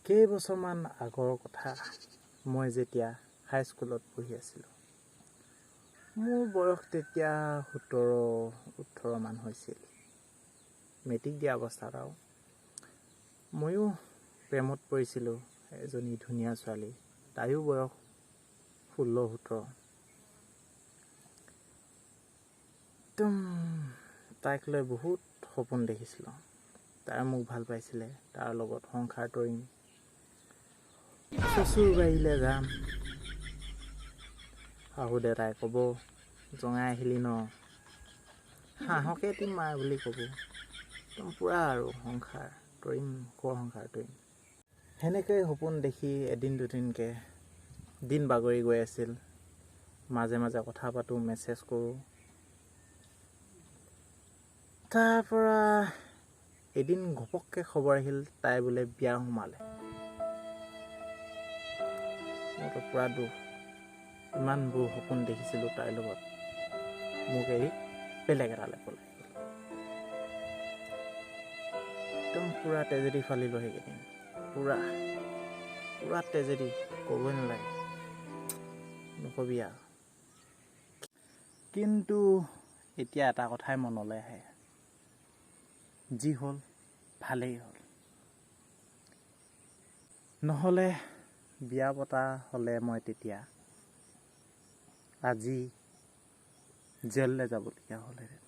কেইবছৰমান আগৰ কথা, মই যেতিয়া হাইস্কুলত পঢ়ি আছিলোঁ, মোৰ বয়স তেতিয়া 17-18মান হৈছিল, মেট্ৰিক দিয়া অৱস্থাত। আৰু ময়ো প্ৰেমত পৰিছিলোঁ এজনী ধুনীয়া ছোৱালী, তাইও বয়স 16-17। একদম তাইক লৈ বহুত সপোন দেখিছিলোঁ। তাই মোক ভাল পাইছিলে, তাৰ লগত সংসাৰ তৰিম, শ্বশুৰ বাৰীলৈ যাম, শাহু দেউতাই ক'ব, "জঙাই আহিলি ন, হাঁহকে দিম মাৰ" বুলি ক'ব। একদম পূৰা আৰু সংসাৰ তৰিম, সুখৰ সংসাৰ তৰিম, সেনেকৈ সপোন দেখি এদিন দুদিনকৈ দিন বাগৰি গৈ আছিল। মাজে মাজে কথা পাতোঁ, মেছেজ কৰোঁ। তাৰপৰা এদিন ঘপককৈ খবৰ আহিল, তাই বোলে বিয়া সোমালে। মোৰতো পূৰা দুখ। ইমানবোৰ সপোন দেখিছিলোঁ তাইৰ লগত, মোক এৰি বেলেগ এটালৈ পলাই গ'ল। একদম পূৰা ট্ৰেজেডি ফালিলোঁ সেইকেইদিন, পূৰা পূৰা ট্ৰেজেডি, ক'বই নালাগে, নকবি আৰু। কিন্তু এতিয়া এটা কথাই মনলৈ আহে, যি হ'ল ভালেই হ'ল। নহ'লে বিয়া পতা হ'লে মই তেতিয়া আজি জেললৈ যাবলগীয়া হ'লহেঁতেন।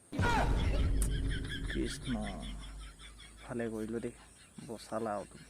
কৃষ্ণ, ভালে কৰিলোঁ দেই, বচালা আৰু তুমি।